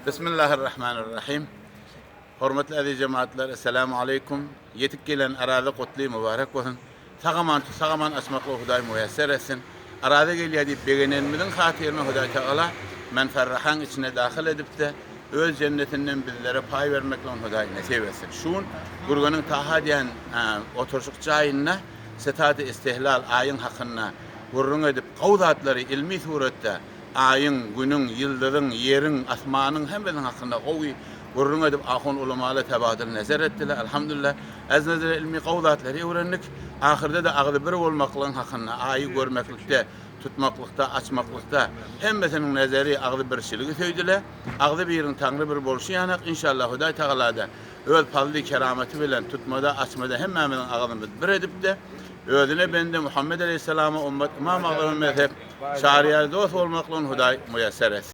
Bismillahirrahmanirrahim. Hormatly aziz jemaatlar, Esselamu aleýkum. Ýetip gelen Araza gutly mübarek bolsun. Sag-aman tut, sag-aman açmaklygy Hudaý müýesser etsin. Araza gelýär diýip begenenimiziň hatyryna Hudaý Tagala menferrahaň içine dahyl edip-de, öz jennetinden bizlere paý bermekligini Hudaý nesip etsin. Şu gün Gürgeniň Taha diýen oturyşyk jaýynda Setady Istihlal aýyň hakynda gürrüň edip, gowy zatlary ilmi suratda Aýyň, Günüň, ýyldyzyň, ýeriň, asmanyň hemmesiniň hakynda gowy gürrüň edip ahun ulamalar tebadyl nezer etdiler. Alhamdulillah, ez nezere ilmi gowy zatlary öwrendik. Ahyrda-da agzy bir bolmaklygyň hakynda, Aýy görmeklikde, tutmaklykda, açmaklykda hemmesiniň nezeri agzy birçiligi söýdüler. Agzy biriň Taňry bir bolşy ýanak, inşallah Hudaý Tagalada öz pazly keramaty bilen tutmada, açmada hemmämiziň agzymyzy bir edip-de, özüne bende Muhammet aleýhissalama ummat Ymam Agzama mezhep, Çaryýar dost bolmaklygyny Hudaý muýesser etsin.